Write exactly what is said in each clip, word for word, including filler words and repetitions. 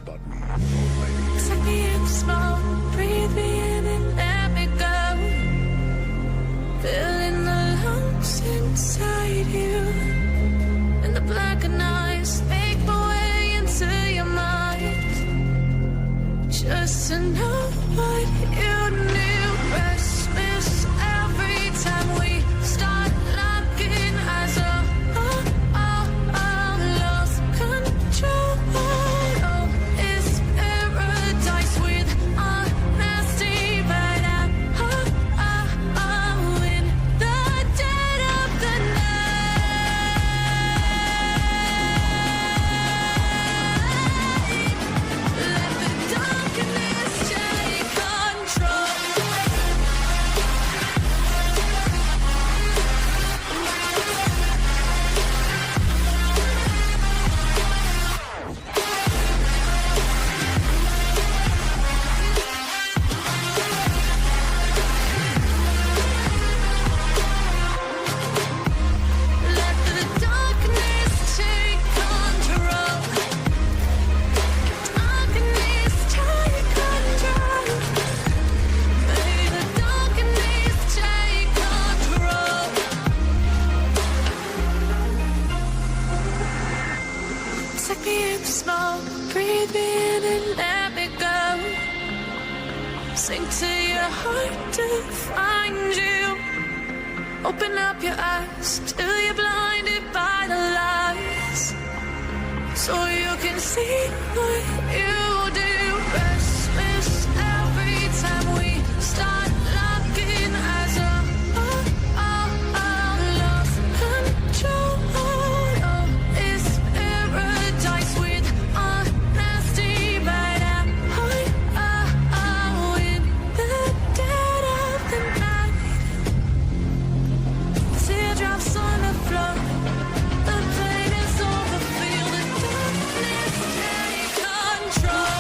Take me in slow, breathe me in and let me go. Feeling the lungs inside you. And the blackened eyes make my way into your mind. Just to know what you knew. Restless every time we start locking eyes. Oh, oh, oh, oh, lost control. Oh, it's paradise with our nasty bad eye. Oh, oh, oh, in the dead of the night. Let the darkness take control. Let the darkness take control. Darkness take control. May the darkness take control. Take me in slow, breathe me in and let me go. Sink to your heart to find you. Open up your eyes till you're blinded by the lies. So you can see what you do. Restless every time we start locking eyes. Oh, oh, oh, lost control. Oh, it's paradise with our nasty bad eye. Oh, oh, oh, in the dead of the night. Teardrops on the floor. The pain is over. Feel the darkness take control.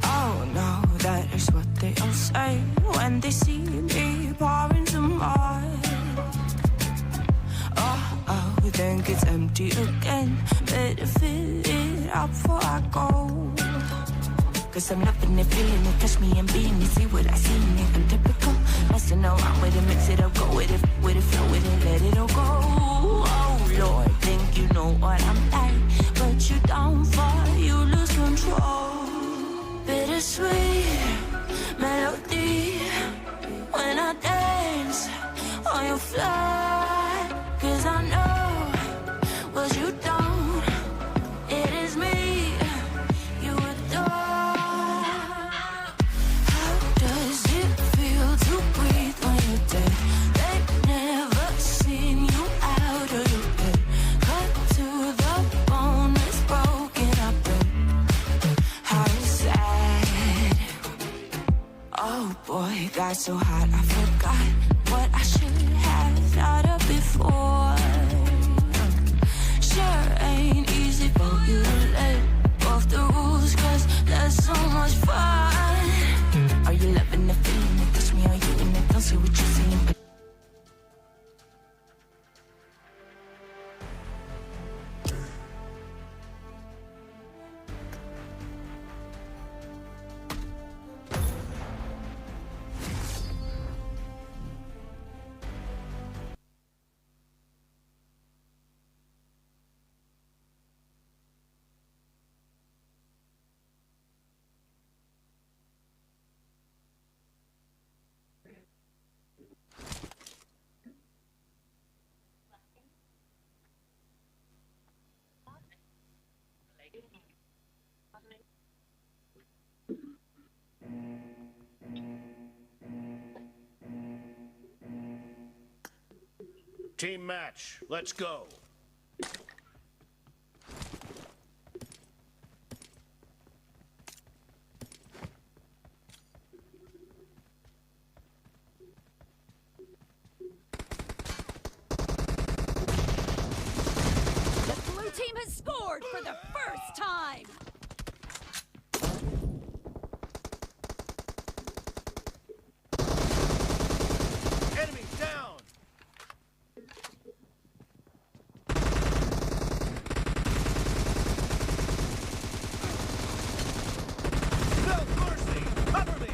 Oh no, that is what they all say when they see me pouring some wine. Oh, oh, think it's empty again. Better fill it up before I go. Cause I'm loving it, feeling it, touch me and being it, see what I see in it, I'm typical. Messing around with it, mix it up, go with it, with it, flow with it, let it all go. Oh Lord, think you know what I'm like, but you down for, you lose control. Bittersweet melody when I dance on your flight. Cause I know what you don't, it is me you adore. How does it feel to breathe when you're dead? They've never seen you out of your bed. Cut to the bone, it's broken, I bet. How sad. Oh boy, got so hot I forgot what I should have thought of before. Sure ain't easy for you to let off the rules, cause there's so much fun. Are you loving the feeling? It touch me, are you in it? Don't say what you saying, but Team match, let's go. The blue team has scored for the first time. Enemy down. No mercy. Cover me.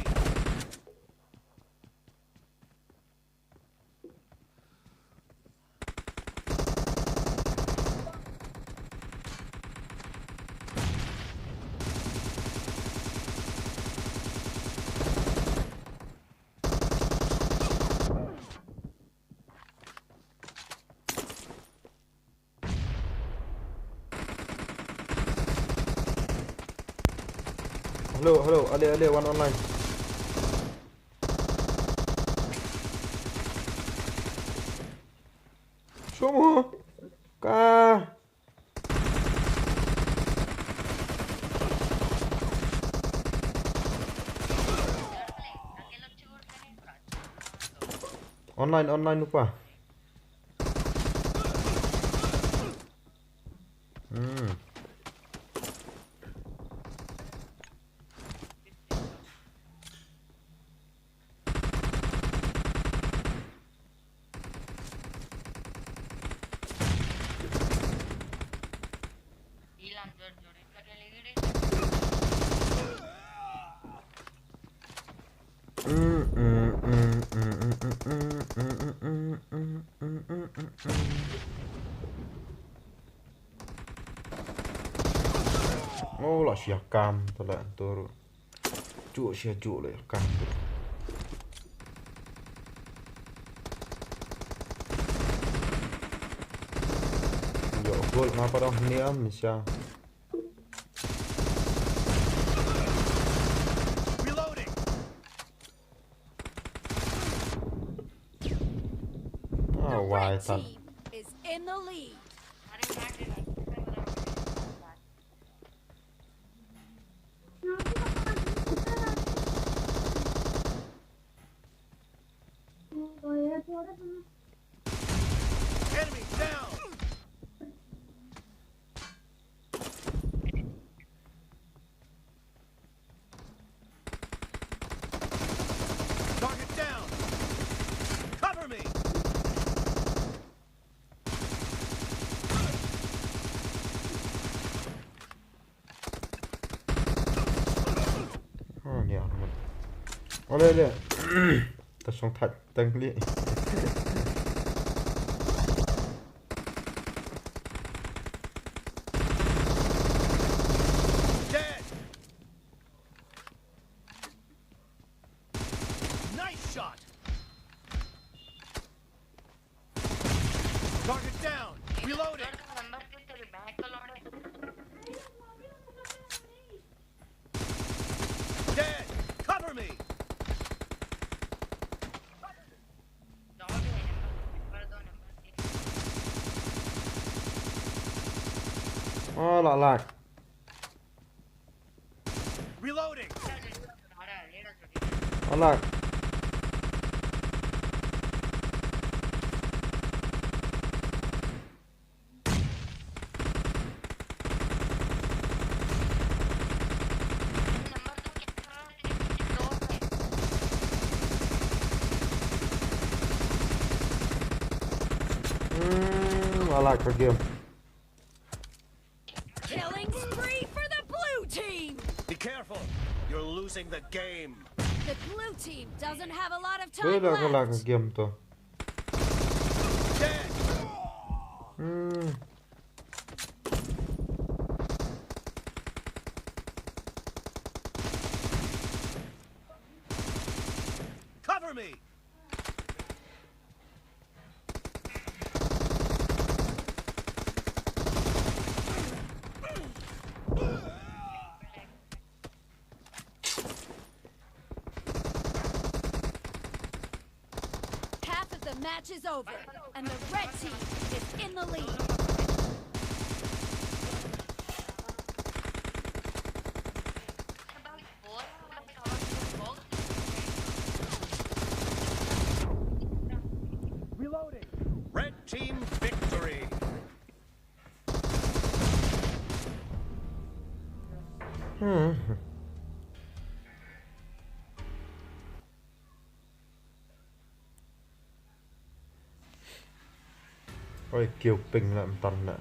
Hello, hello, ale, ale, one online. Shomo. Ka. Online, online lupa. Hmm. Oh, la shia kam tu la tur. Ju shia ju le kam tu. Yo, gol ngapa dah ni am, Misha? Reloading. Oh, The why red tan? Team is in the lead. Enemy down. Target down. Cover me. Oh, ni ah. Ole, ole. Ta song that tang li. Dead. Nice shot. Target down. Reloading. Dead. Cover me. Oh, la lag. Reloading. Oh, lag. Hmm, la lag ka game. Killing spree for the blue team. Be careful. You're losing the game. The blue team doesn't have a lot of Bela time ka lag ka left. Game tu. Dead. Hmm. Cover me. Half of the Match is over, and the red team is in the lead. Reloading. Red team victory. Hmm. Oi, kiew ping na mynta na.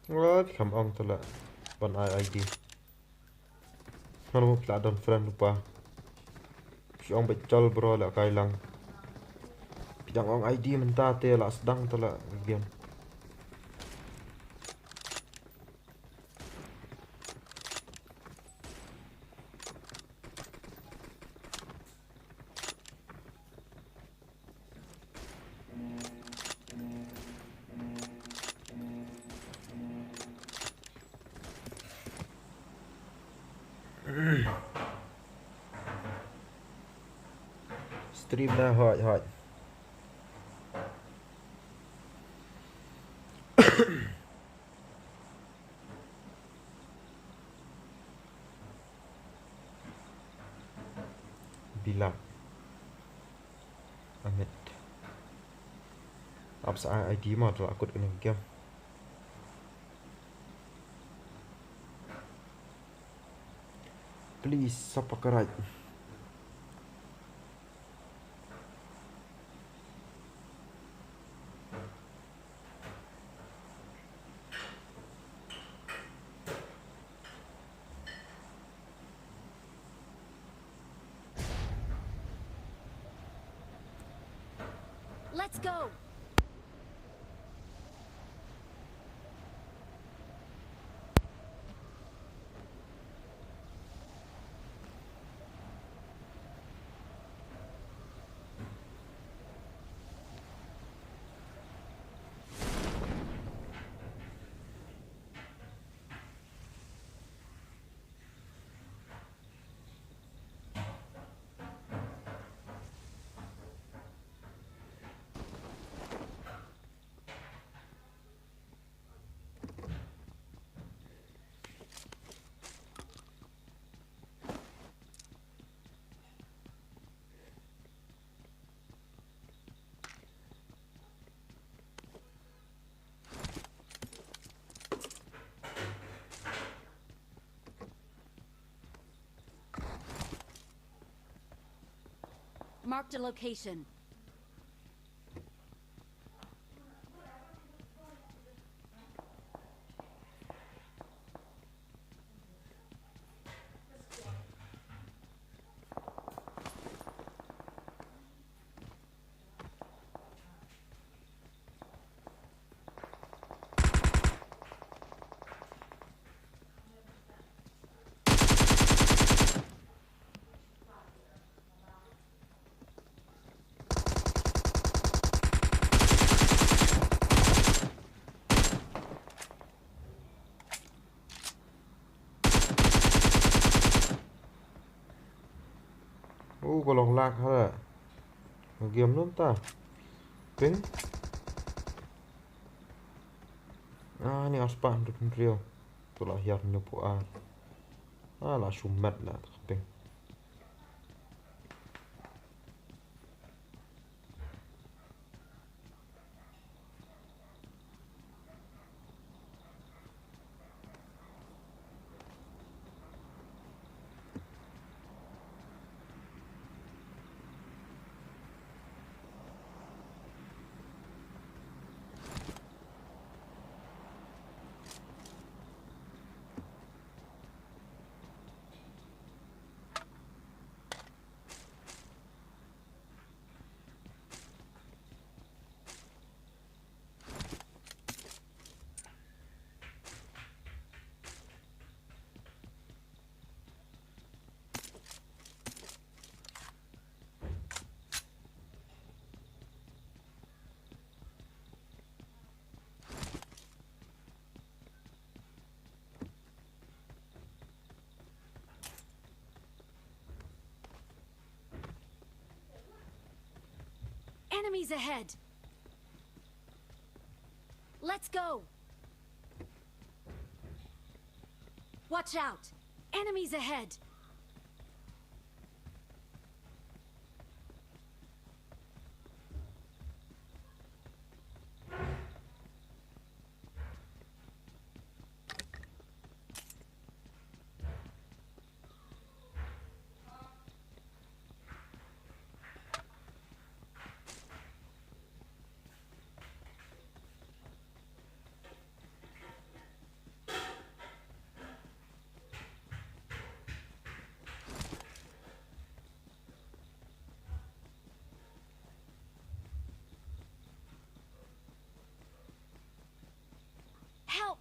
Wat kam ong tala ban ai I D. Ngan mo pla don friend lupa. Shi ong bechal bro la kai lang. Pidang ong I D mynta te la sdang tala game. Stream na hot hot. Bila. Amit. Ap sa I D ma tu akut kena game. Please subscribe. Let's go. Marked a location. U ka long lak ha. Game nun ta. Ping. Ah, ni aspa hynriew hynriew. Tu la hiar ni pu a. Ah, la shumat la ta ping. Enemies ahead. Let's go. Watch out. Enemies ahead. Help!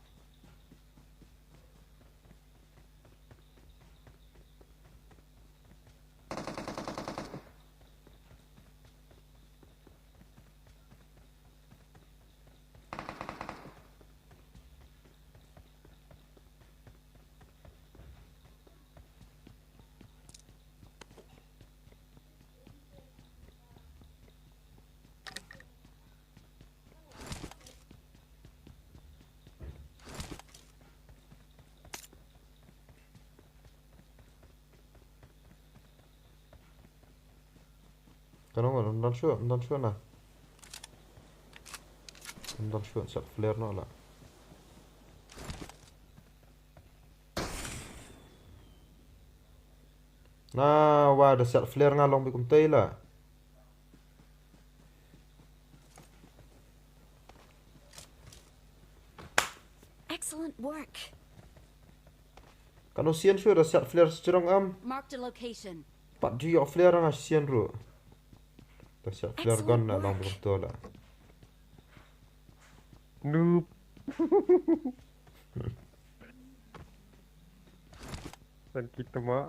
Ka long, ym don shuh, ym don shuh na. Ym don shuh, shot flare noh la. Na, wa da shot flare nga long beit kumtei la. Excellent work. Kano sien shuh da shot flare sdrong am. Marked a location. Pat ju ïoh flare nga sien ruh. Da shot flare gun na long beit kumto la. Noob. Dan kita ma.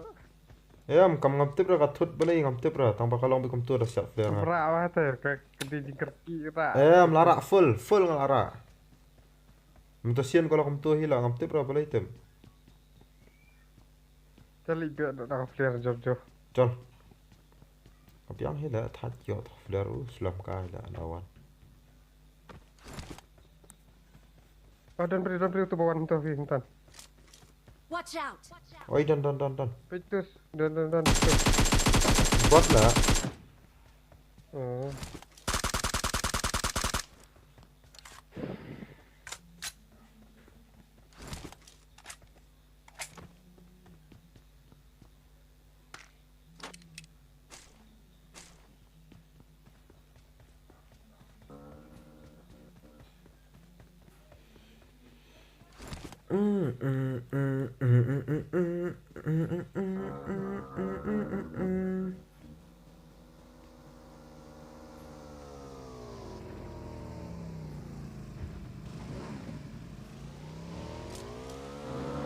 Em, kam ngam tip ra ka thut balei ngam tip ra. Tang ba ka long beit kumto da shot flare nga. Ra wa te ka ka di jingkyrki ra. Em, la ra full, full nga la ra. Mynta sien ka long kumto hi la ngam tip ra balei tem. Chali bia da ka flare jor jor. Chal. Ka biang hi la that ïoh ta flare u slam ka hi la lawan. Oh, don bri, don bri tu bawan tu hi hintan. Watch out! Oi, don, don, don, don. Pitus, don, don, don. Bot la. Oh.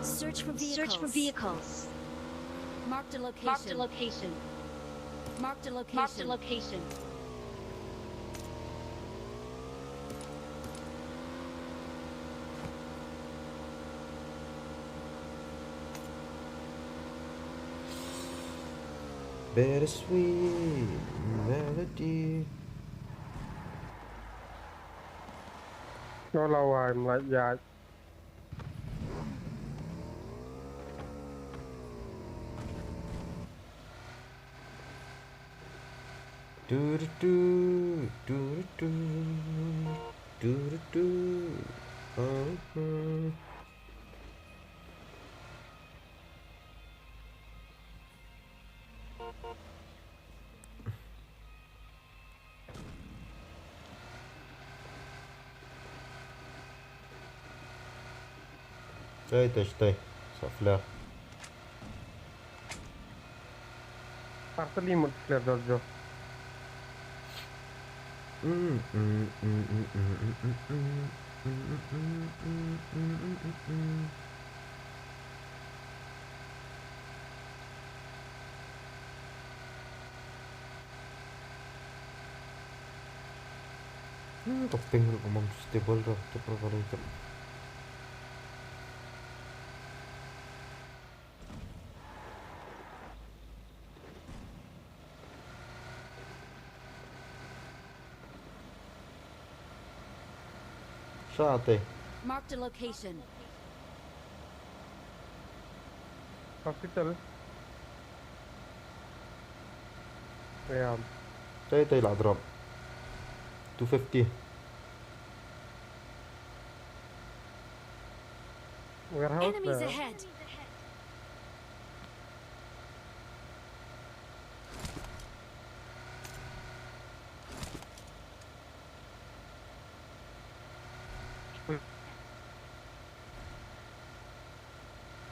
Search for vehicles. Search for vehicles. Marked a location. Marked a location. Marked a location. Marked a location. Bittersweet melody. Nga la wai mlai ïaid. Du-du-du, du-du-du, du-du-du. Uh-huh. Stay, stay, stay. Sa flare. Parta limut flare dal jo. Hmm, topping ruh ka mom stable ruh, stable ruh. Sa te. Marked a location. Hospital. Yeah. Te te la drop. Two fifty. Warehouse. Enemies ahead.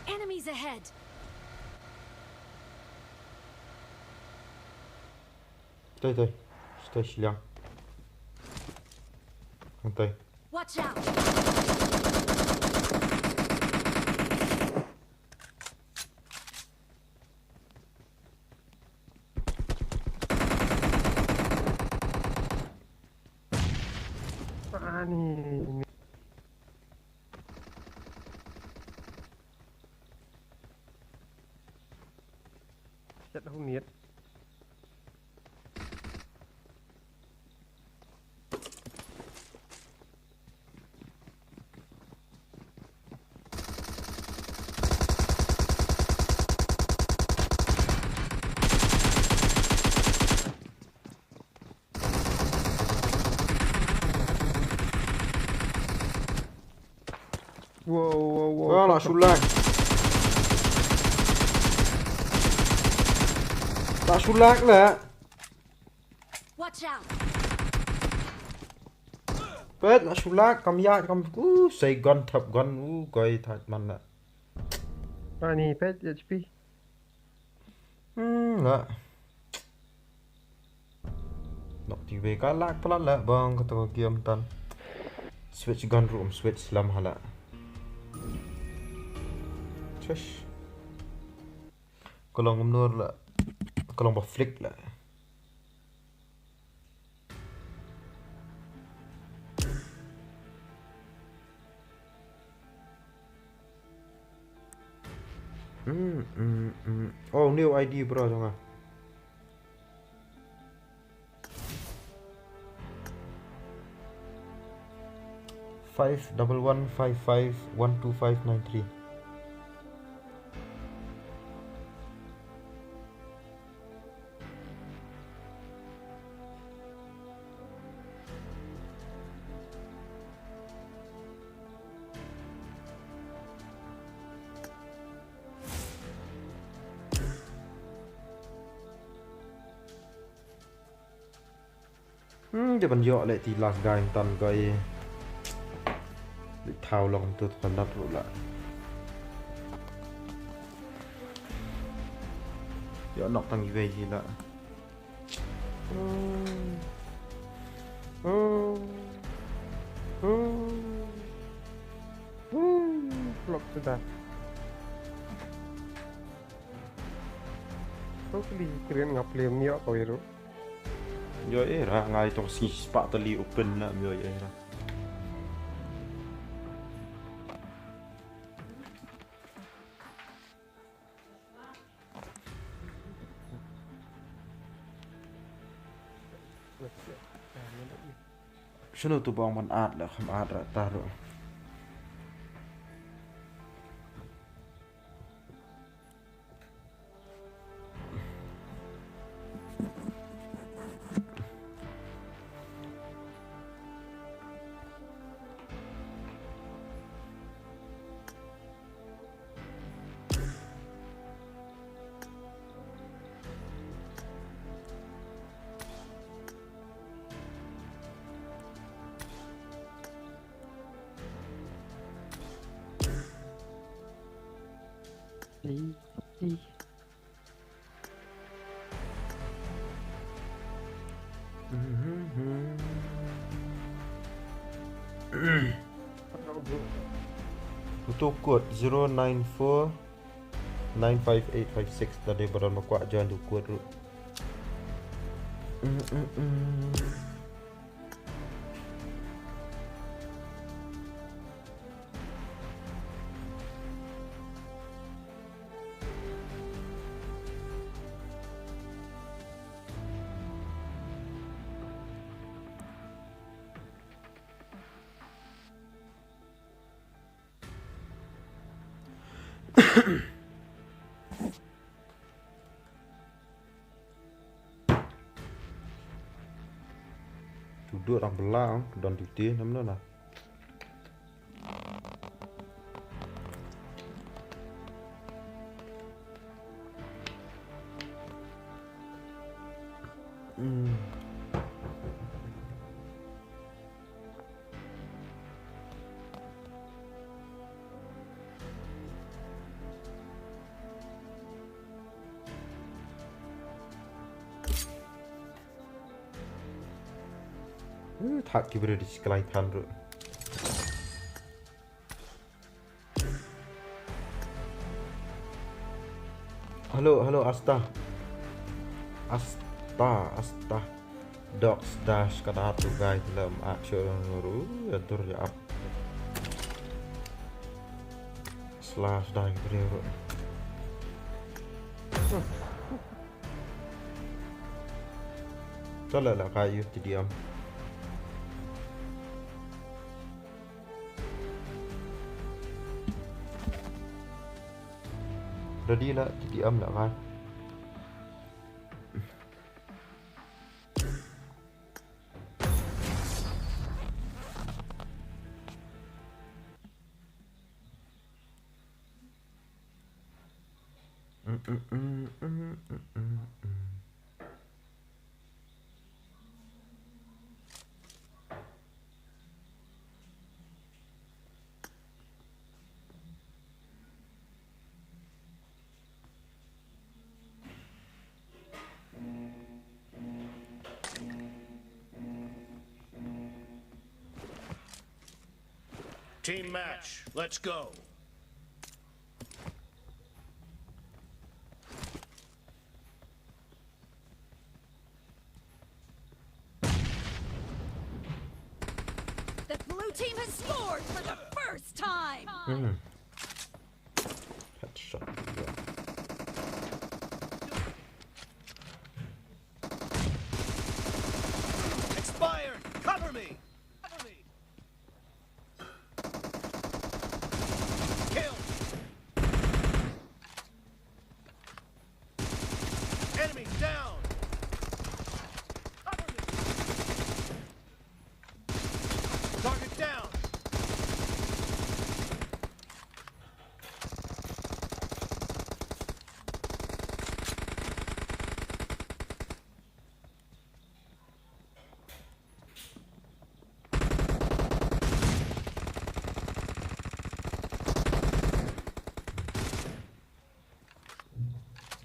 Enemies ahead. Tei, tei. Tei, shiliang. Tei. Watch out! Ani. Chat hung niat. Wow, wow, wow. Wah, la shu lag. La shu lag la. Watch out. Peit, la shu lag, kam ïaid, kam, uh, sei gun, thap gun, uh, koi thait man la. Ani, peit, H P. Hmm, la. Nok ti wei ka lak palat la bang kata ka game tan. Switch gun room, switch lam hala. Shush. Ka long umnur la. Ka long ba flick la. Hmm, hmm, hmm. Oh, new I D bro jong nga. Five double one five five one two five nine three. Hmm, te ban ïoh leh ti last guy tan koi. Leh thaw long tu kan dat ruh la. Ïoh nok tang iwei hi la. Hmm. Hmm. Hmm. Hmm. Flop sudah. Hopefully, kren ngap lem ïoh kawei ruh. Ïoh eh, ra ngai tong sngi spah tali open na, ïoh eh ra. Shano tu bong ban at la kham at ra ta ro. Utu code zero nine four nine five eight five six, da dei ba don ma kwah join tu code ruh. Tu duk dang belang, don duty, nam na. Hmm. Uh, thak ki briew da shi klai than ruh. Hello, hello, Asta. Asta, Asta. Dogs dash ka da tu guy lem action ru ya dur ya ap. Slash da ki briew ru. Ka la la ka yu T D M. Ready la, T D M la ka. Team match, let's go. The blue team has scored for the first time. Hmm. Headshot. Expired! Cover me! Cover me! Kill! Enemy down! Cover me! Target down!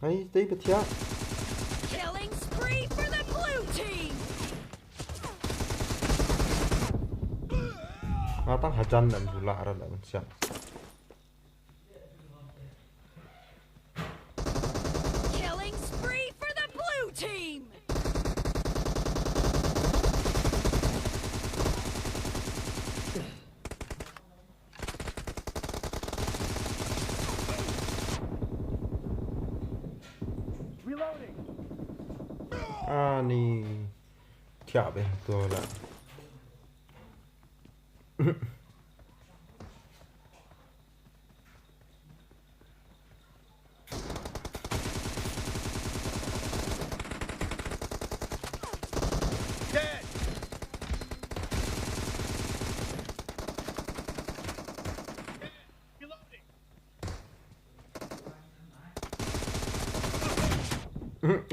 Ai, dei ba thiah. Killing spree for the blue team. Nga tang hajan lam bula ra lam siap. Killing spree for the blue team. Reloading. Ani thiah beh tu la.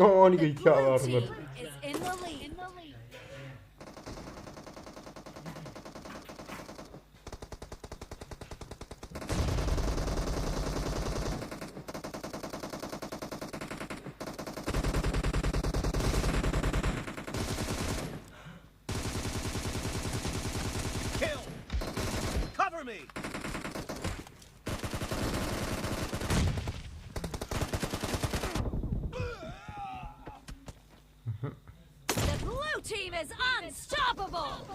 Oh, ni ka ïa ka. Team is in the lead. Kill! Cover me! The blue team is unstoppable!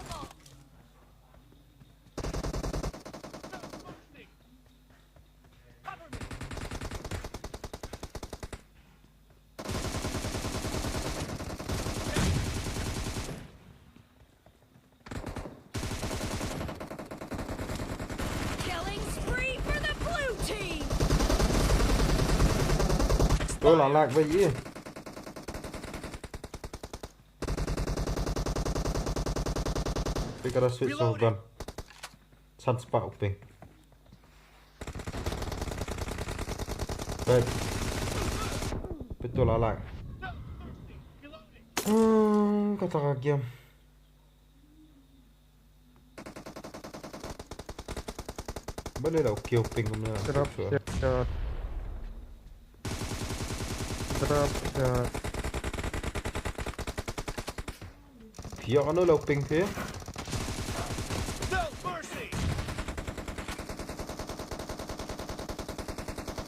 Killing spree for the blue team! Oi, la lag ba ïa. Pick up a switch of gun. San spah u ping. Right. Betul alai. Hmm, kata ka game. Balei la u kiew ping kumne. Drop shot. Drop shot. Phi ïoh kano la u ping phi? No mercy!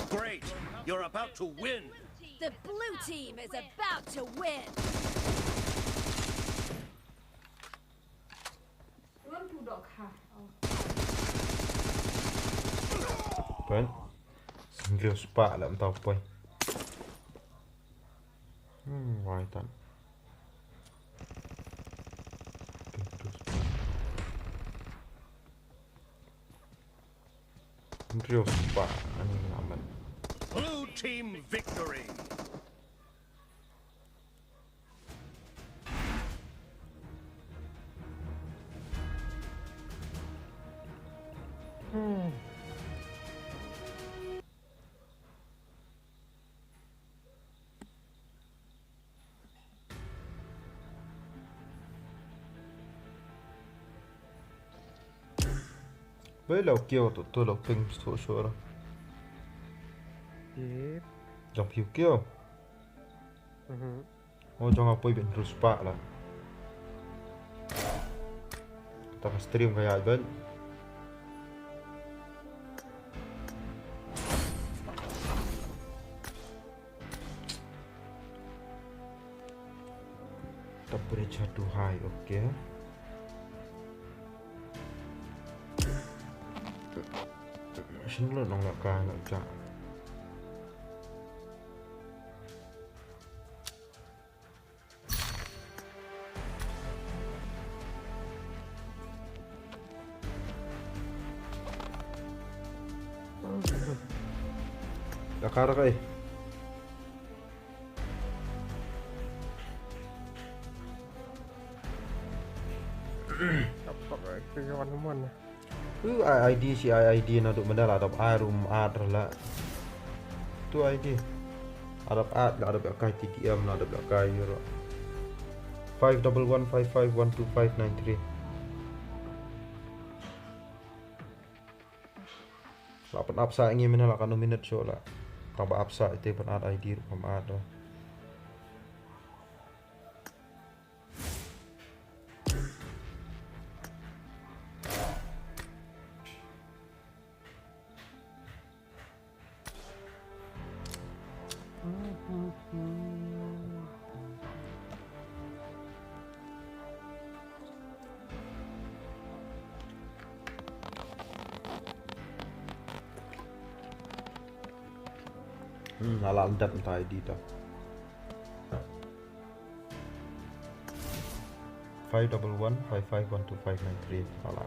Great! You're about to win! The blue team is about to win! Pyn. Hynriew spah la mynta u poi. Hmm, wai tan. Hynriew spah. Hynriew spah ani namen. Blue team victory. Hmm. Balei la u kiew to, to la u ping shuh shuh la. Yep. Jong phi u kiew. Mhm. Oh, jong nga poi beit hynriew spah la. Kata ka stream ka ïaid beit. Temperature too high, okay. Shin lo nong la ka nong ja. Dakar kai. Apa kai tu yang mana? U I I D, shi I I D naduh mynta la dap ai ruh ym at la. Tu I D. Adap at la dap kai T D M la dap kai euro. Five double one five five one two five nine three. La pynap sa ngi mynta la kano minute shuh la. Tang ba ap sa ite pynat I D ruh pynat. Hmm, ala dap tai di ta. Five double one five five one two five nine three, ala.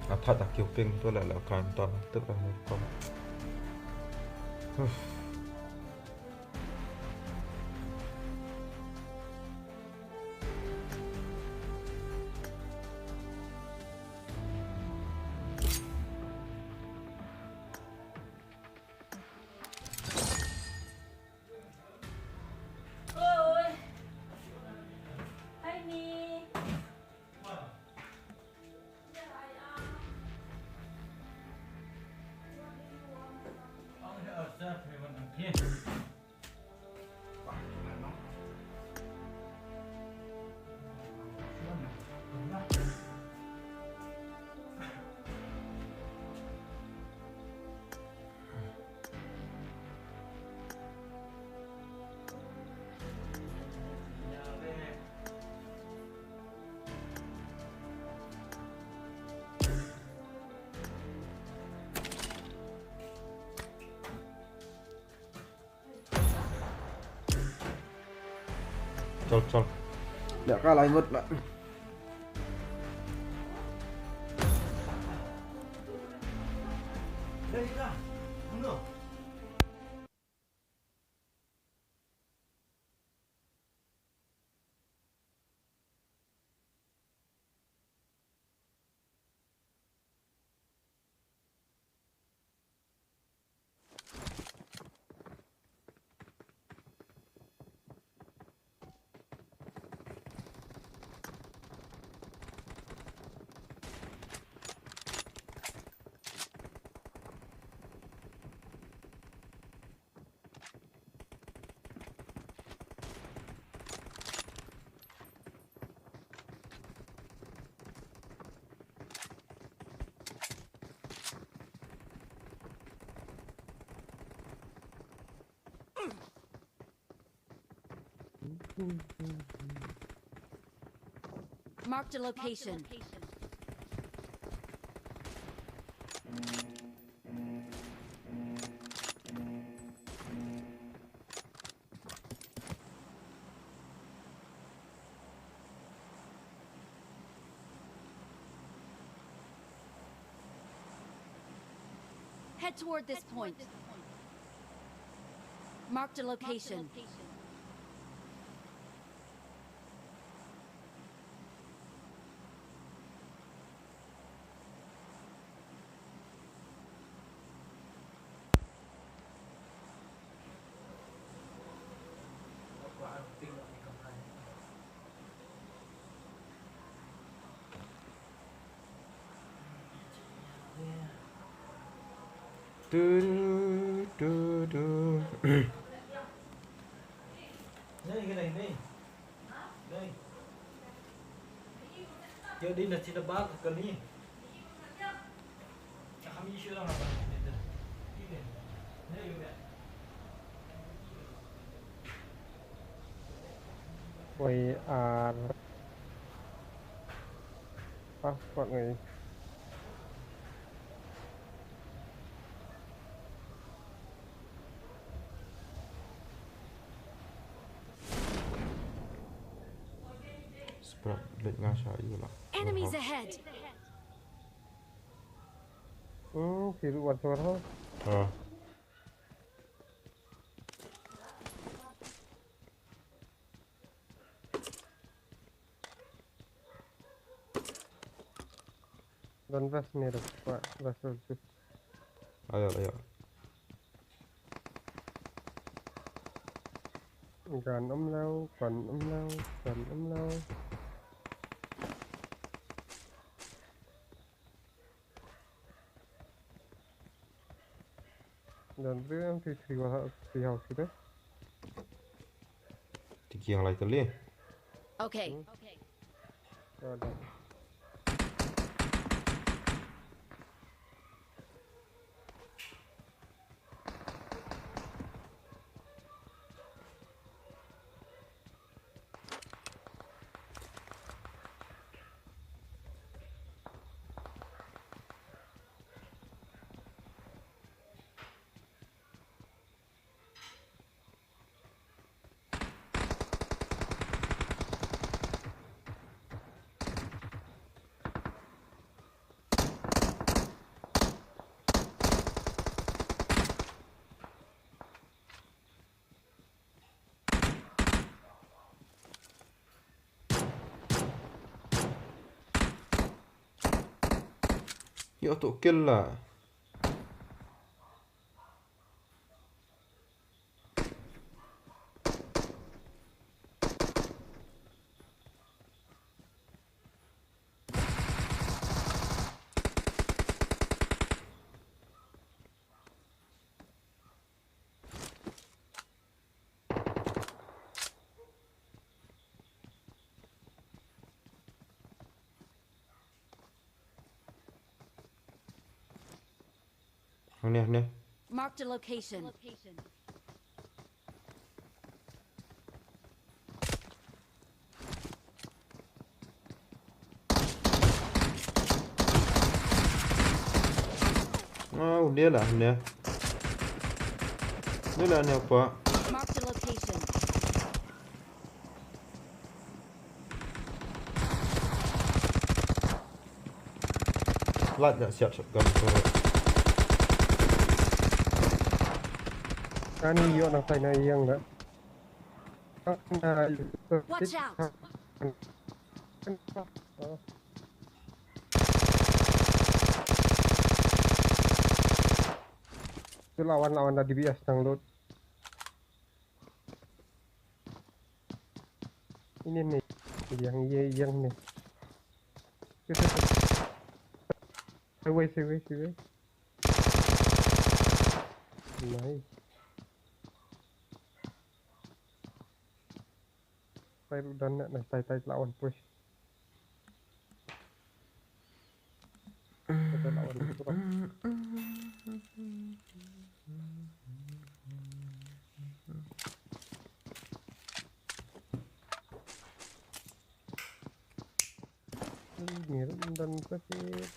Atat da kiu ping tu la la kan ton tu la ni kom. Chal, chal. Ïa ka lai mut la. Marked a location. Head toward this point. Marked a location. Du, du, du, du. Wei ar. Ah, kwat ngai. Sprak leit nga sha ïu la. Enemies ahead. Hmm, ki ruh wan sor ha. Ha. Don vest ne da, vest, vest. Ayo, ayo. Gan um lew, gan um lew, gan um lew. Don briew M P three wala three house kita. Ti kiang lai kali. Okay. Hmm. Ada. Ïoh to kill la. Hangne, hangne. Marked a location. Au, dia lah, dia. Dia lah, dia apa? Marked a location. Lat dah siap shotgun tu. Kani yo nang tai na yang dah. Watch out. Tu lawan, lawan dah D B S tang lut. Ini nih. Yang, iya, yang nih. Itu, itu. Sideways, sideways, sideways. Nice. Tai ruh dan nak, nice, tai, tai lawan push. Tai lawan push. Ngirum dan sakit.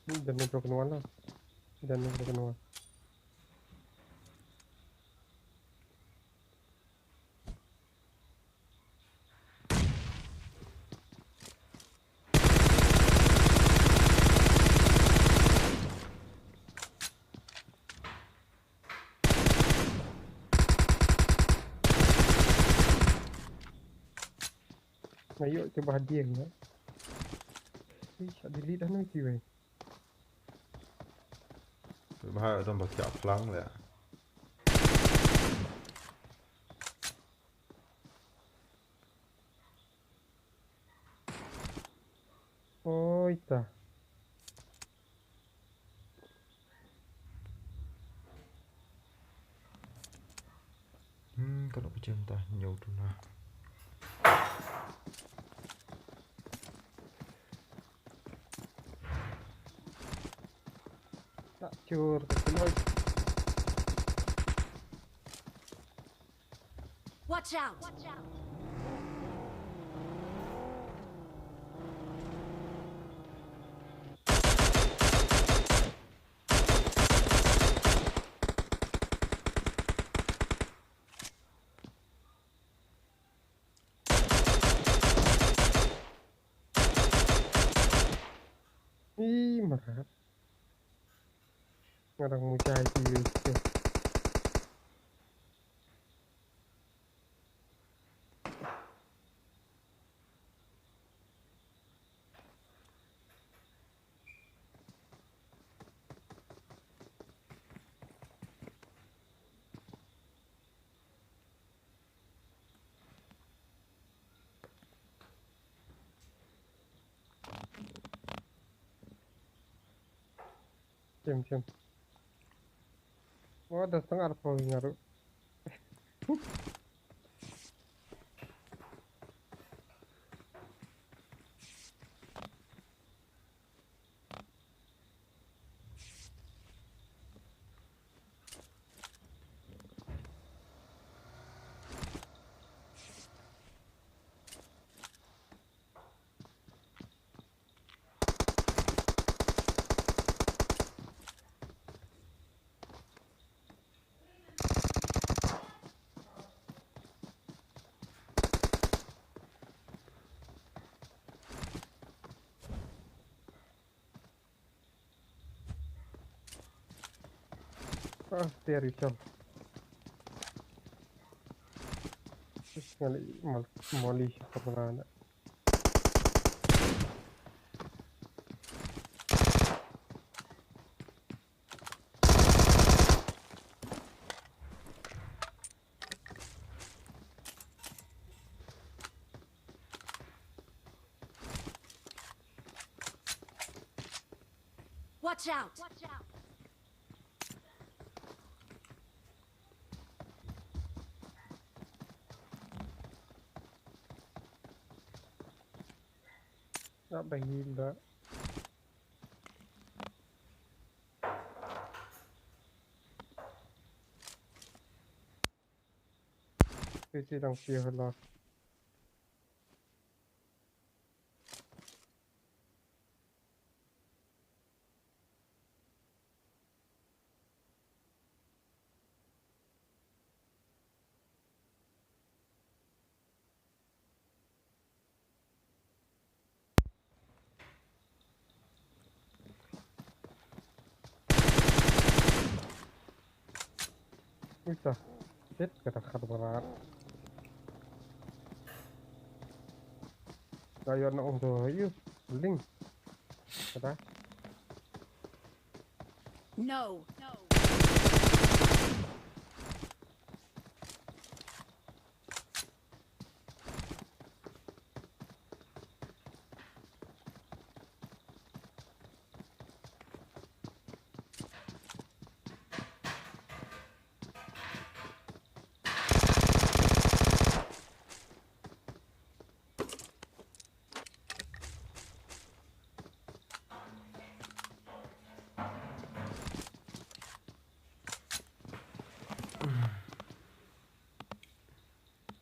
Ni dan ni broken wall lah. Dan ni broken wall. Ayo, cuba hadir ya. Ih, tak delete dah nanti weh. Bahaya tu baca pelang dia. Oi ta. Hmm, kalau pecah entah nyau tu nah. Tak cur, tak cur. Watch out! Ih, marat. Ngarang mujai ki wei tu. Jom, jom. Oh, dah setengah arphew ngi ruh. Ah, there you go. Sis, ngali mal, moli sa kamera na. Watch out! Nak bagi pula. Isi dang sih lah. Uita, shit, kata khat barat. Kayo na ong to, ayo, ling. Kata. No.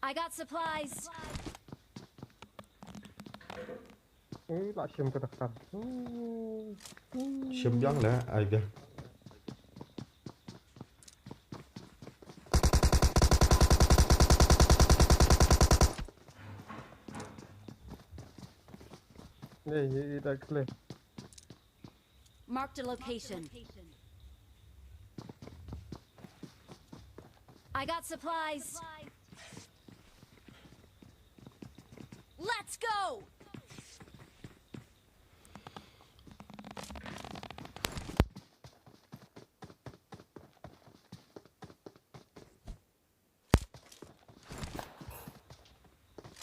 I got supplies. Ui, la shim ka dakhtar. Shim biang la, ai biang. Ni, ni, ni dah clear. Marked a location. I got supplies. Let's go!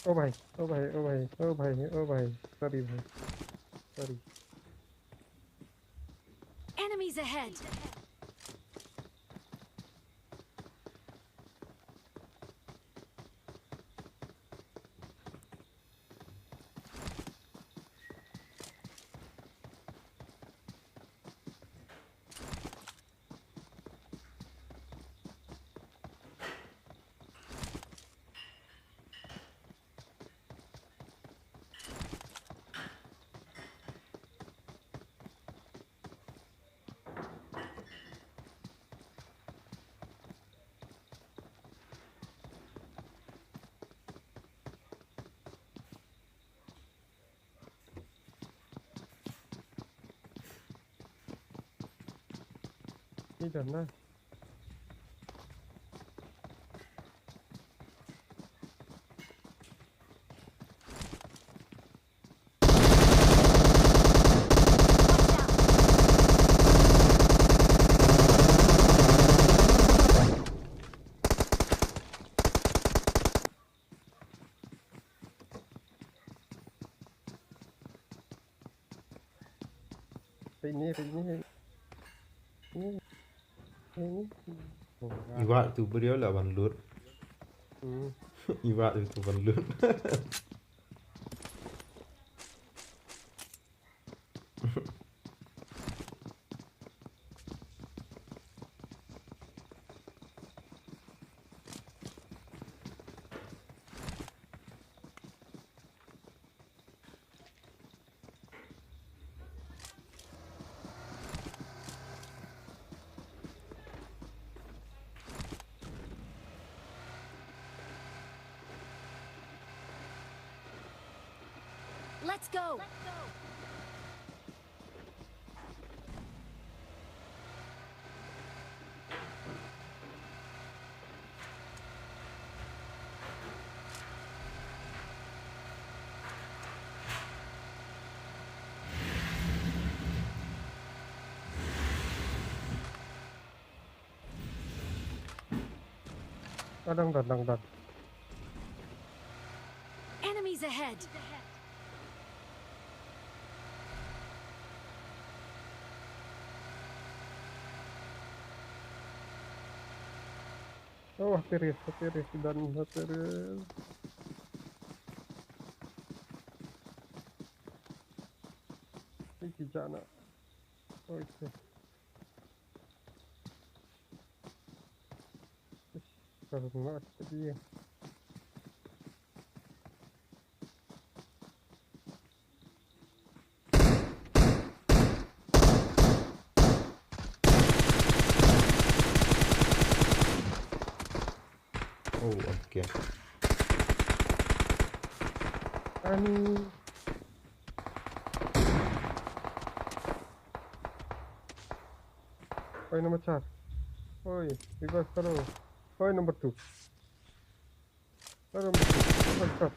Oh bhai, oh bhai, oh bhai, oh bhai, oh bhai. Sorry bhai. Sorry. Enemies ahead! Ni dah na. Peit ni, peit ni. Ni. Ni. Iwat tu beriau lah ban lut. Hmm. Iwat tu ban lut. Let's go. Ah, dang don, dang don. Enemies ahead! Oh, hape ri, hape ri, ki don, hape ri. Ki jana. Oh, ito. Ka mat ka dia. Oh, okay. Ani. Oi, number four. Oi, revive karo. Oi, number two. Oi, number two. Revive karo.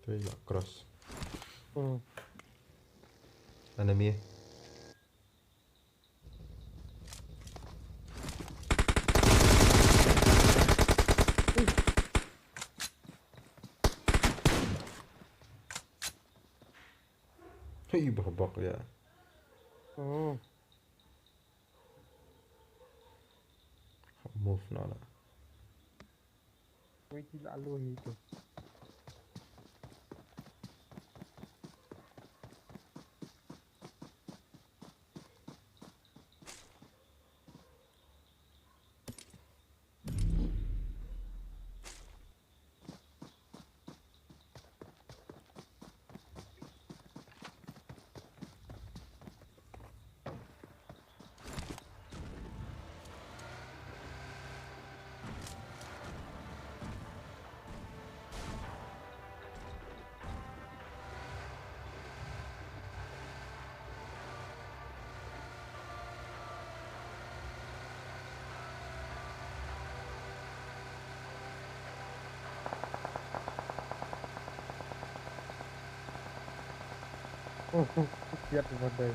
Three, yeah, cross. Hmm. Enemy. Hey, babak ya. Hmm. Move na lah. Wait till alo hito. Oh, oh, kiad ba dei.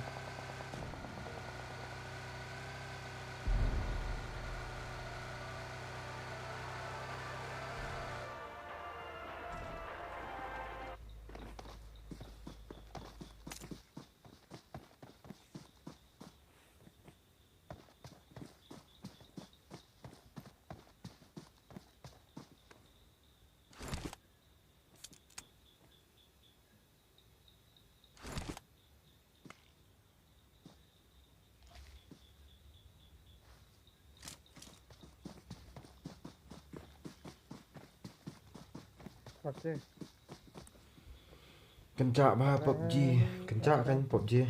Okay. Kynjah bha PUBG. Kynjah kan PUBG.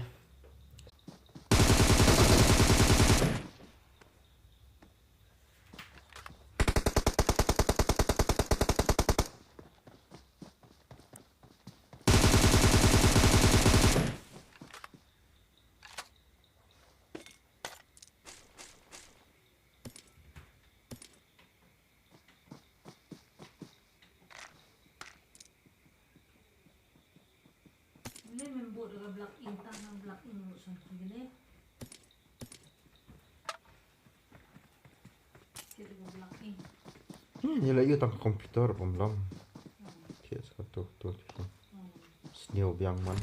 Hmm, ïa la ïa tang computer bym long. Thiah sa tu tu tu. Sniew biang man.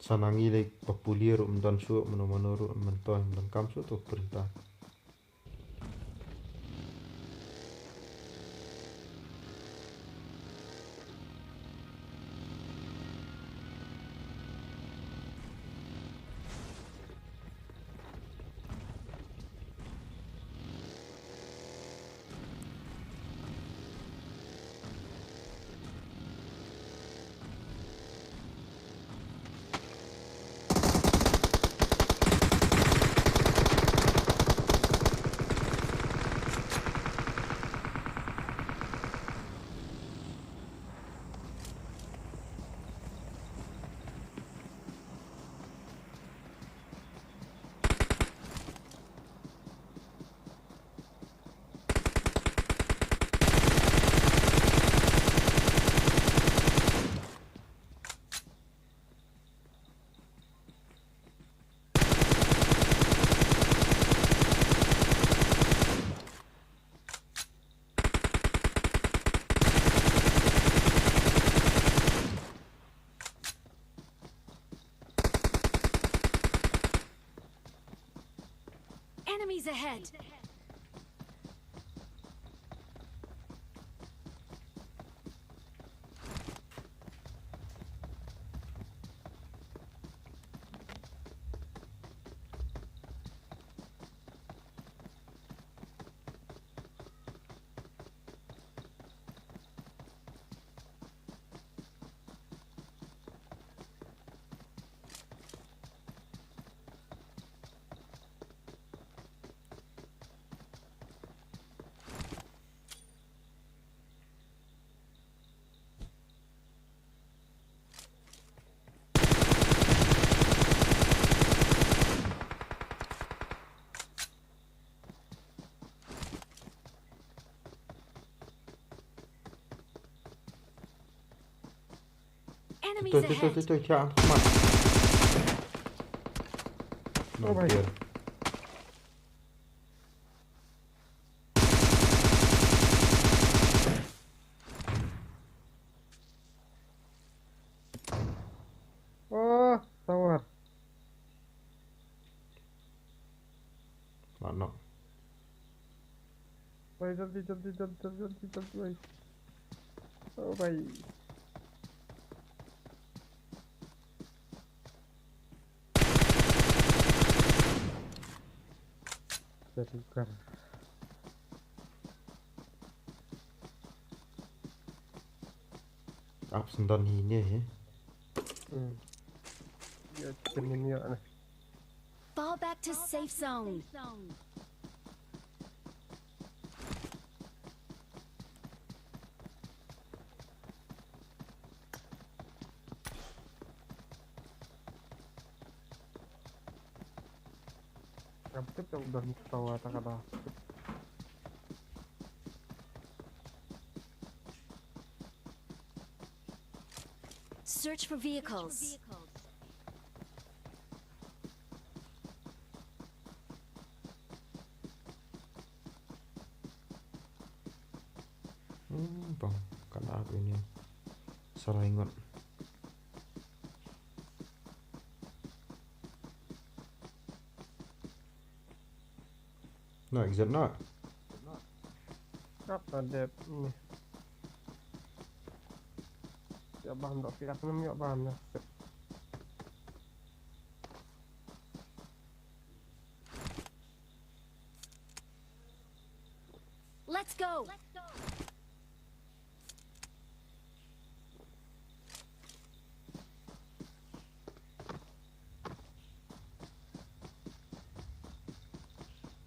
Sa nangi lei ba pule ruh ym don shuh, mano mano ruh ym don, ym don kam shuh tu printer. Enemies ahead! Enemies ahead. Toi, toi, toi, toi, toi, siya ang khmat. Oh, bhai. Oh, tower. Mana? Bhai, jaldi, jaldi, jaldi, jaldi, jaldi, bhai. Oh, bhai. Dah tukar. Ap sendon hi ne, he. Hmm. Ya, kita ni ni, ya, ni. Fall back to safe zone. Ngam tip ïa u don tower ta ka da. Search for vehicles. Hmm, bang, kan ap ini. Sarai ngot. Na, exit na. Kap na dep ni. Ya ban dok siak nem ya ban na. Let's go.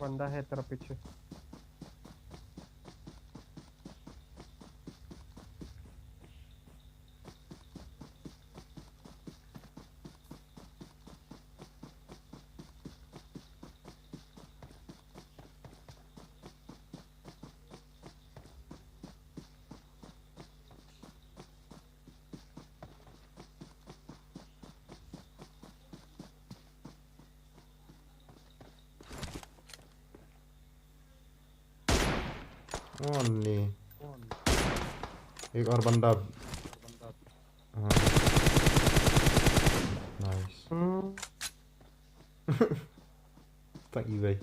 बंदा है तेरा पीछे। Oh, ni. Ek aur banda. हाँ। Nice. Hmm. Thank you, भाई।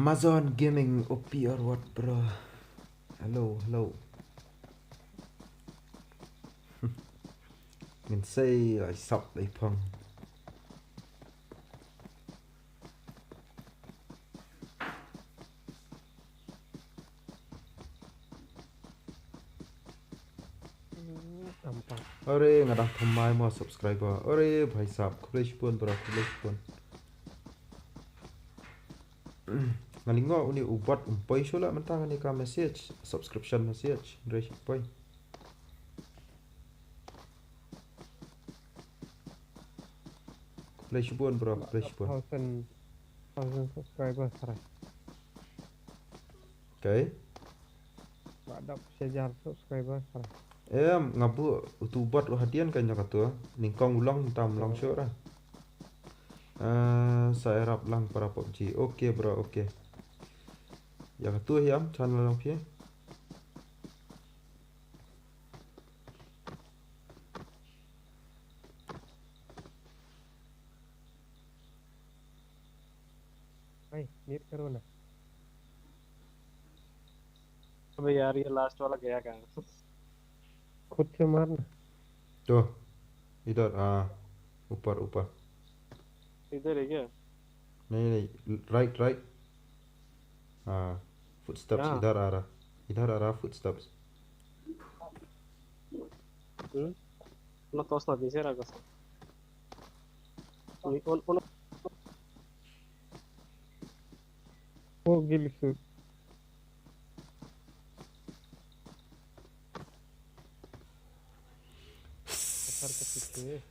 Amazon Gaming O P or what, bro? Hello, hello. Ngin sei ai sap ai phong. Are nga dang thymmai mo subscriber. Are bhai sap, khublei shibun bro, khublei shibun. Nga lyngngoh uni u bot um poi shuh la mynta kane ka message, subscription message, hynrei shi poi. Khublei shibun bro, khublei shibun. Thousand, thousand subscribers, hynrei. Okay. Ba dap shi hajar subscriber, hynrei. Em, nga buh utu u bot u hadien ka nyngkong utu. Nyngkong u long, mynta um long shuh ra. Eh, sa ïarap lang para PUBG. Okay bro, okay. Ïa katu hi am channel jong phi. Hey, net ka runa. अबे यार, ये लास्ट वाला गया कहाँ? खुद से मारना। तो, इधर, हाँ, ऊपर, ऊपर। इधर है क्या? नहीं, नहीं, राइट, राइट। हाँ, फुटस्टेप्स, हाँ। इधर आ रहा, इधर आ रहा, फुटस्टेप्स। Hmm? Ano, tos na, di sera ko. Ano, ano? Oh, gilisu. Atar ka pite.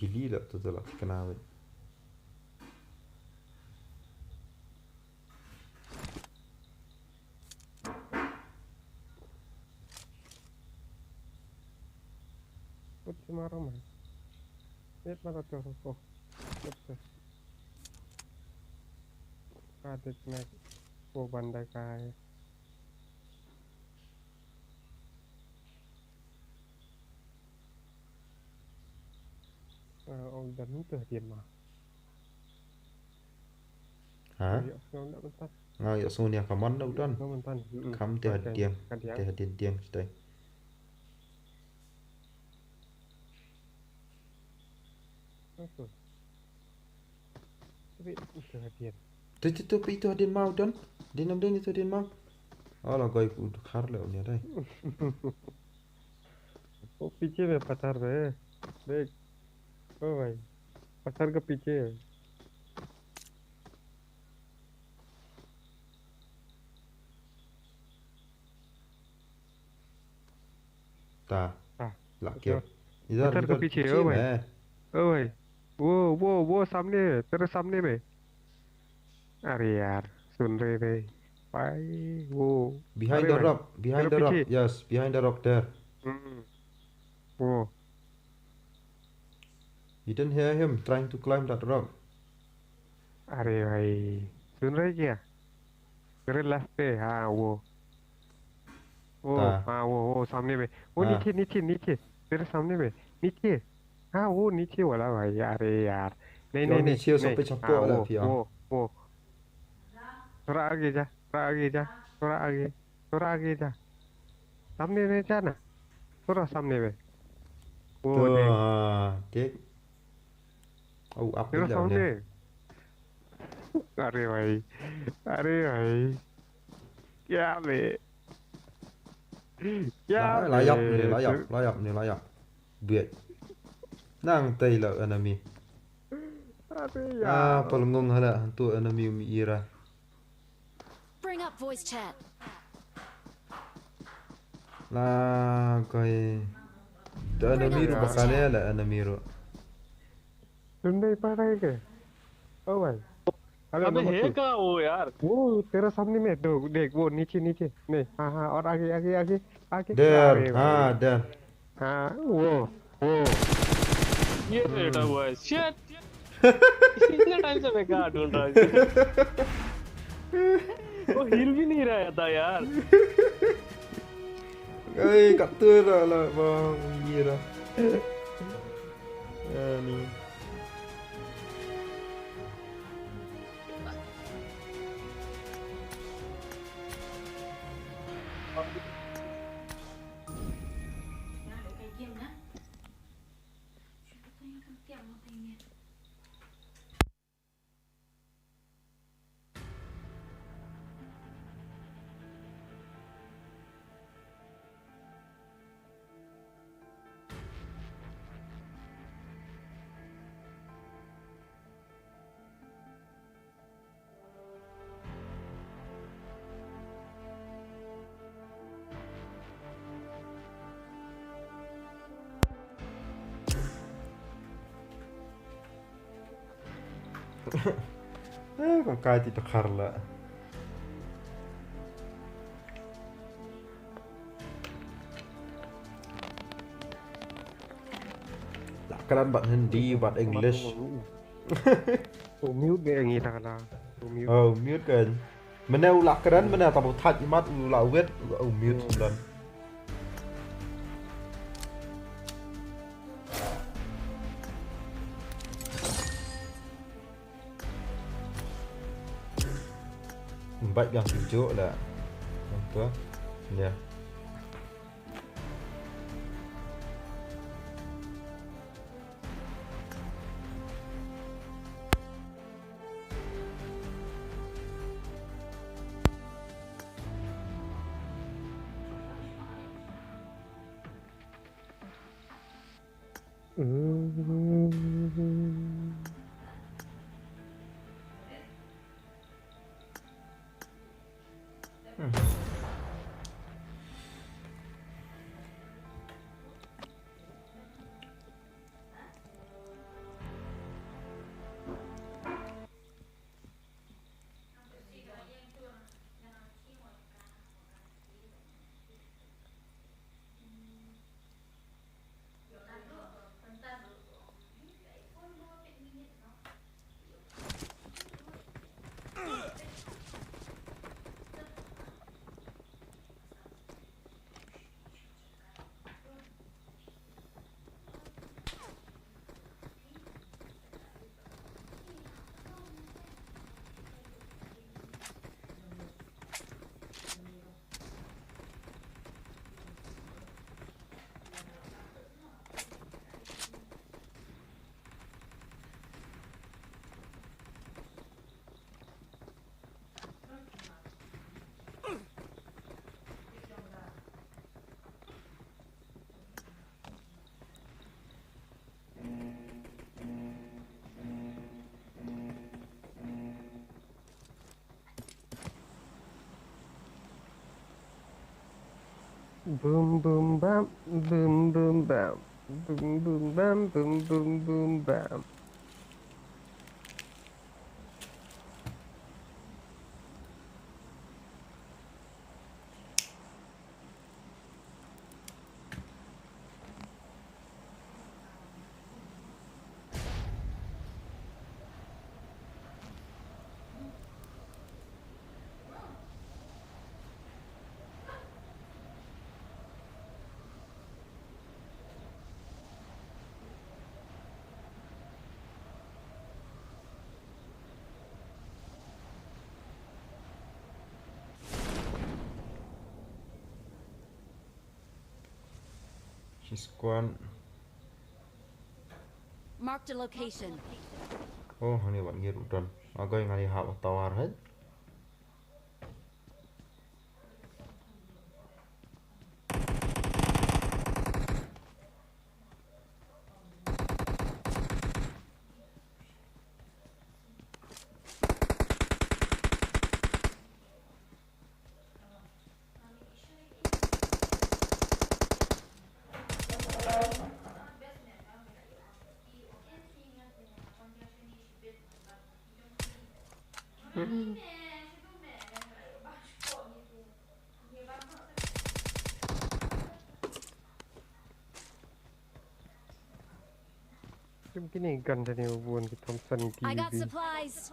Gili la tu la tikna wei. Put si maram hai. Put mara tu ko. Put tu. Ka dik nek ko bandai kai. Ong dan tu hadian ma. Ha? Nga ïohsngew nia ka mon da u don. Kham te hadian. Te hadian tiang stai. Te te te pe itu hadian ma u don. Din nam din itu hadian ma. Ala goi ku dkhar le unia dai. वो पीछे में पत्थर में। देख। ओ भाई, पत्थर के पीछे है। ता। हाँ। लाके। इधर, पत्थर के पीछे, ओ भाई। ओ भाई। वो, वो, वो सामने है, तेरे सामने में। अरे यार, सुन रहे थे भाई, वो। Behind the rock, behind the rock. Yes, behind the rock there. हम्म। वो। You didn't hear him trying to climb that rock? अरे भाई, सुन रहे क्या? तेरे लेफ्ट पे, हाँ, वो। वो, हाँ। हाँ, वो, वो सामने में। वो हाँ। नीचे, नीचे, नीचे। तेरे सामने में। नीचे। हाँ, वो नीचे वाला भाई। अरे यार। नहीं, नहीं, नहीं, नीचे सब नहीं। पे छप्पो हाँ, वाला वो, भी, हाँ। वो, वो। थोड़ा आगे जा, थोड़ा आगे जा, थोड़ा आगे, थोड़ा आगे जा। सामने में जा ना। थोड़ा सामने में। वो तो, देख। हाँ, देख। Oh, up. Terus sound dia. Aduh, hai. Aduh, hai. Ya, be. Ya, la-, layap be. Ni, layap, layap ni, layap. Biat. Nang tai la enemy. Aduh, ya. Ah, palngong hala hantu enemy umi ira. Bring up voice chat. La koi. Da enemy ru bakane la enemy ru. Tunde parai ke? Oh भाई। Hello, अबे है कहाँ वो यार? वो तेरा सामने में, दो, देख, वो नीचे, नीचे। नहीं, हाँ, हाँ, और आगे, आगे, आगे, आगे। There, अरे भाई। हाँ, there। हाँ, वो, वो। ये बैठा हुआ है। Shit! इतने टाइम से मैं कहाँ ढूंढ रहा हूँ? वो हिल भी नहीं रहा था यार। Ai, kat tu dah lah, bang. Gila. Ya, ni. Eh, ka kai ti ta khar la. La kren bad Hindi, bad English. U mute ngi ta la. U mute. Oh, mute kan. Mane u la kren, mane ta bu thaj imat u la wet, u mute dan. Bad gang tujuh la. Nampak? Ya. Boom boom bam, boom boom bam, boom boom bam, boom boom boom bam. Shi squad. Marked a location. Oh, hani wan ngir udan. Agoi ngani hap tower hai. Kim kini gun tani u bun ki Thompson ki I got bi. Supplies.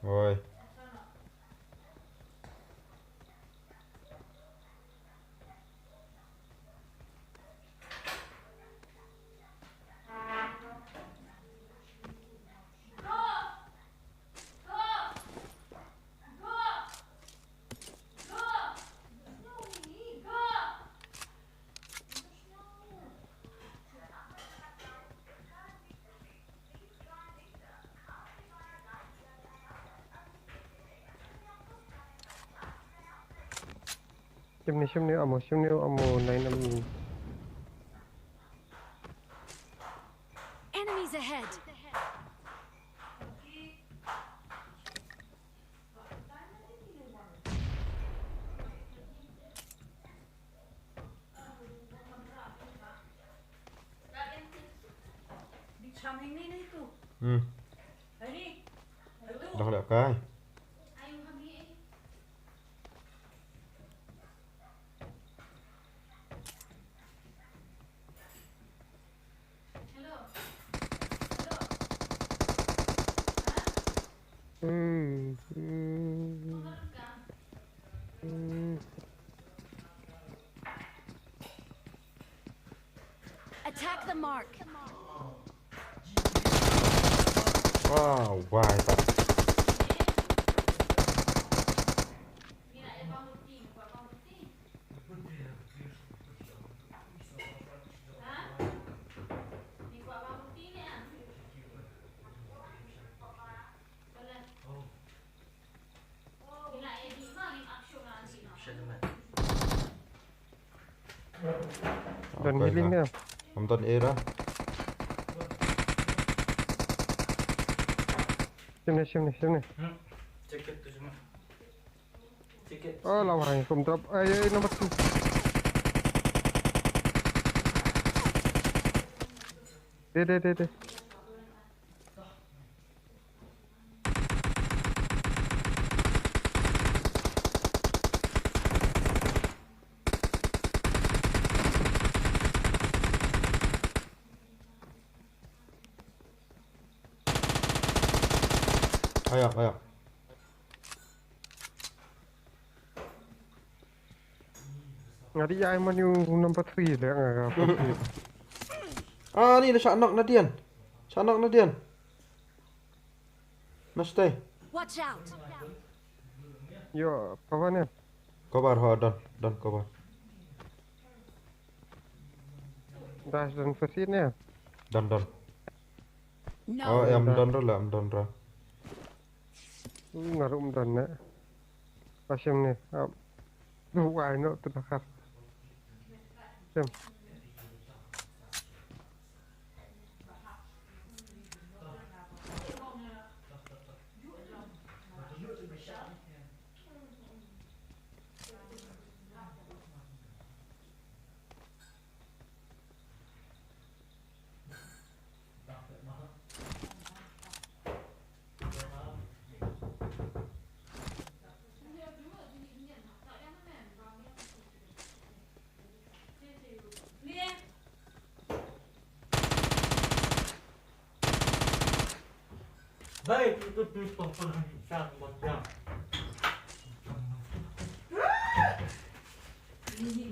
Oi. Shimni, shimni, ammo, shimni, ammo, nine, ammo. Enemies ahead. Hmm. Dah leh kai. Attack the mark. Wow, why that? Don healing na. Am don era. Shimni, shimni, shimni. Oh, lawa hai, kum drop. Ai, ai, number two. De, de, de, de. Ayo, ayo. Nga di ai manu number three le nga. Ah, ni le shah knock na dian. Shah knock na dian. Na stay. Watch out. Yo, cover ne. Cover ho, don, don cover. Dash don fasit ne. Don, don. No. Oh, em don ra la, em don ra. Nga ruh em don ne. Passion ni. Ap. Duh ai no tu nakar. Sem.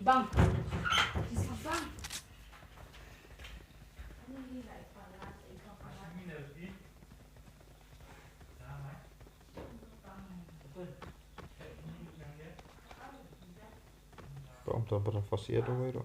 Bang. Bang. Warum dann bei der Fassade oder?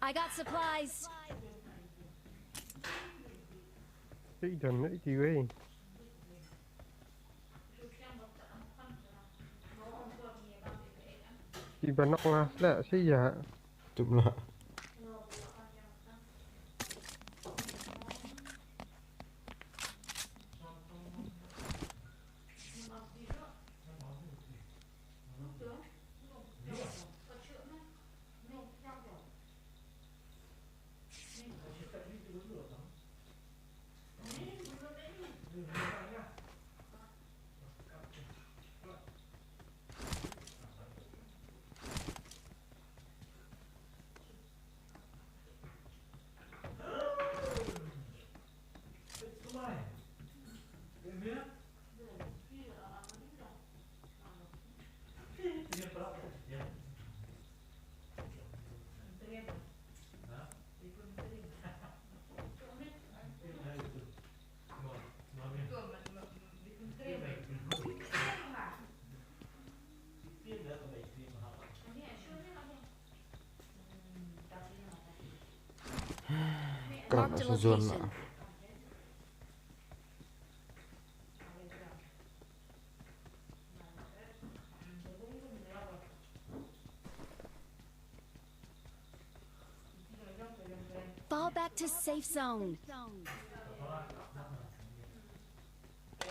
I got supplies. Hey, done it, you, eh? Iba nok last la, siya. Tum la. Marked a location. Fall back to safe zone.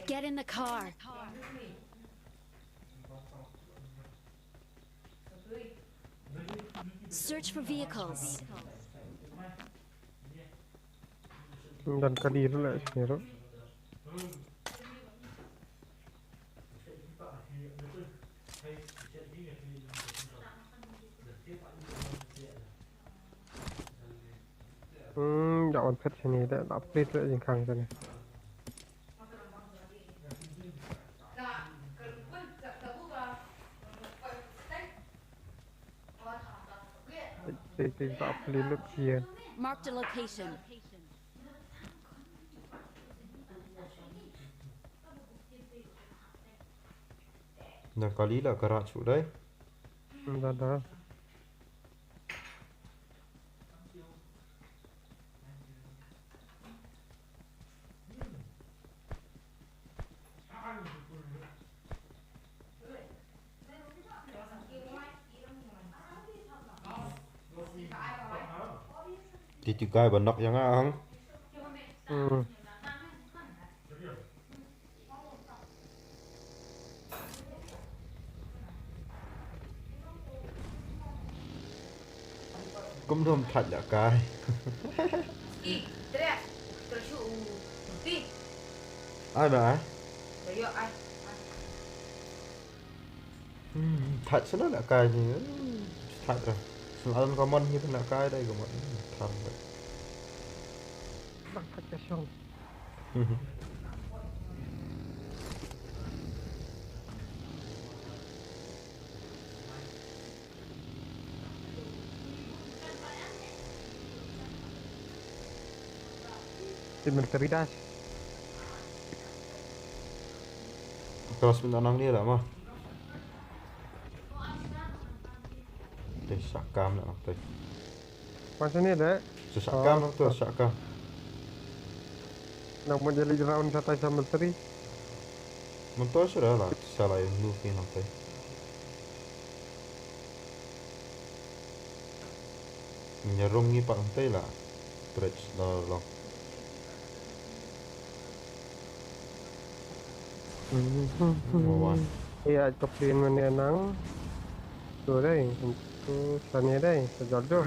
Get in the car. Search for vehicles. Don kali ruh la sini ruh. Hmm, dah on pet sini dah, dah upgrade ruh jingkhang sini. Marked a location. Na kali la ka rah shuh dei. Da, da. Ti ti kai ba nok ïa nga hang. Hmm. Kum dum thait ïa kai. Ai ba ai. Hmm, thait shalor ïa kai ni. Hmm, thait ra. Alan ka mon hi pynah kai dai ka mon. Thar dai. Bang ka shong. Ti military dash. Kelas minta nang dia lah mah. Deh sakam nak nang teh. Masa ni dah. Sesakam nak tu sakam. Nak mau jadi round satu sama teri. Mentua sudah lah. Salah yang lu kena nang teh. Menyerung ni pak nang teh lah. Bridge dah long. Wan. Iya, cok din mana nang. Tu dai, tu sana dai, sejauh tu.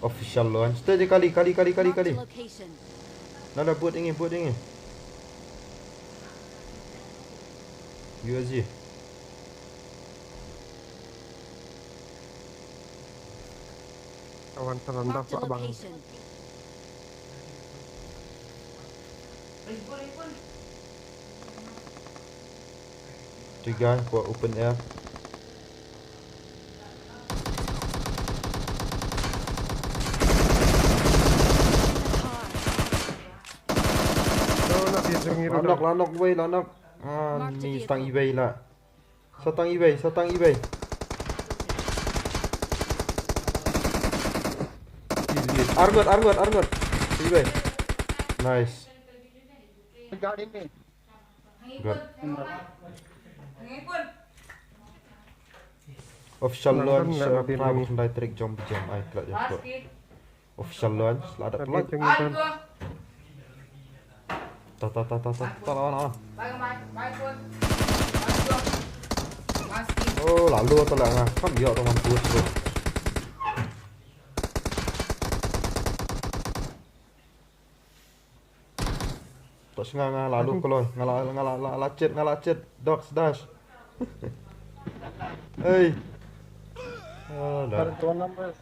Official launch. Tadi kali, kali, kali, kali, kali. Marked a location. Nada buat ini, buat ini. U S G. Kawan serendah Marked a pak bang. Location. Tiga buat open air. Tu nak dia sungi tu. Lanok, lanok, wei, lanok. Ah, ni stang eBay lah. Satang eBay, satang eBay. Arngot, arngot, arngot. EBay. Nice. Gari ni. Good. Official launch uh, pra ba khyndai tarik jong bijem ai kla jong. Official launch la da plat. Ta ta ta ta ta ta la la. Oh, la lu ta la nga. Kam yo to man tu tu. To snga nga la lu kloi, nga la nga la la la chet, nga la chet. Dogs dash. Hey. Oh, da. Tuan numbers.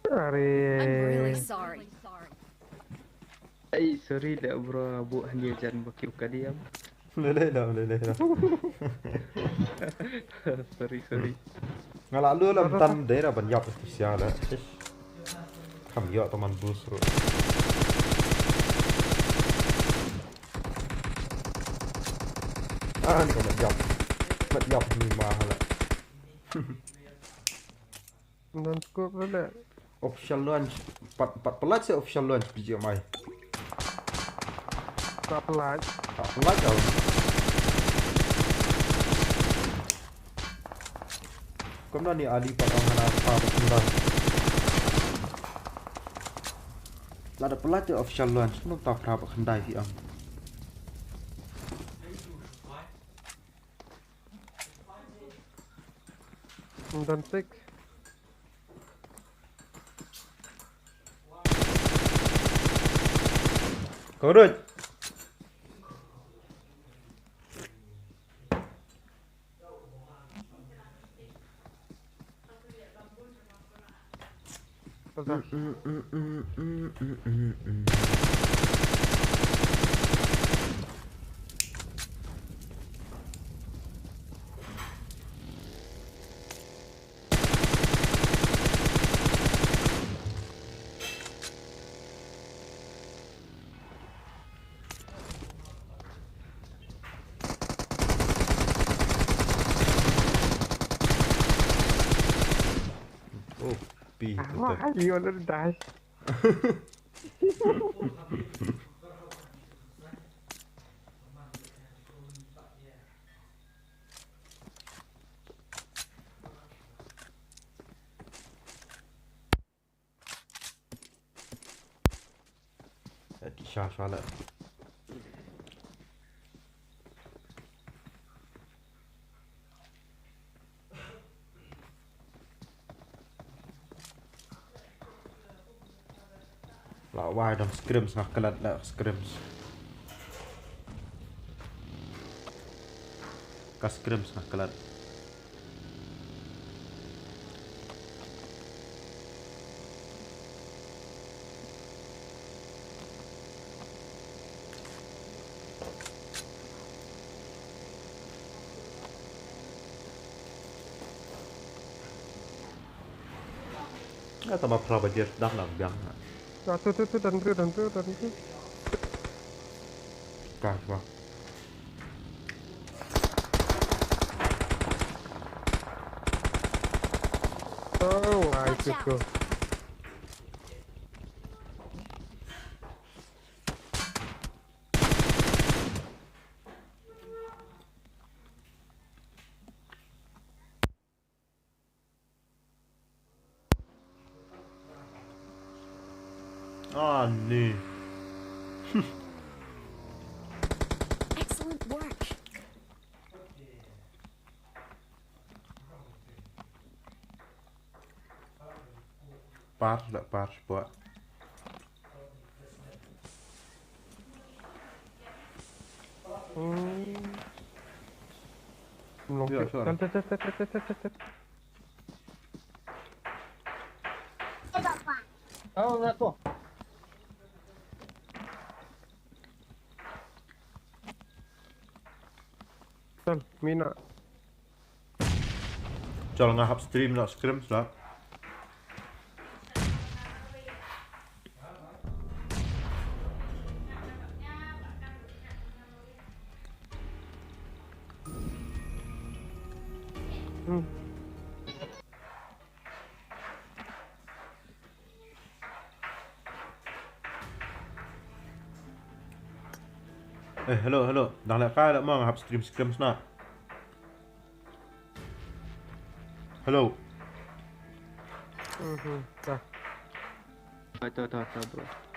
Hari. I'm really sorry. Ai, sorry da bro, bu hanya jan bakyu kadiam. Lele da, lele da. Sorry, sorry. Nga la lu la mtan de da ban yap tu sia da. Kam yo to man bus ru. Ah, ni ko mat yap. Mat yap ni ma hala. Dan scope tu dah. Official launch. Pat pat pelat se official launch B G M I. Tak pelat. Tak pelat kau. Kau ni ali pat orang hana apa berkembang. Lada pelat tu official launch, kau tak berapa kendai di am. Dan tik. Korot. Oh, pi. Wah, you on the dash. Sha sha la. La wai dang scrims nga klat la scrims. Ka scrims nga klat. Ïa, tama phra baje sdang lang biang. Na tu tu tu, don briew, don briew, don briew. Ka ba. Oh, ai tu tu. Ah, ni. Excellent work. Par, da par, shuwa. Hmm. Long. Ïa, sure. Tel, tel, tel. Oh, nga ko. Tel, mina. Chal nga hap stream na scrim sa. Hmm. Eh, hello, hello. Dang leh kai la mo, nga hap stream scrim sna. Hello. Mhm, ta. Ta, ta, ta, ta, bro.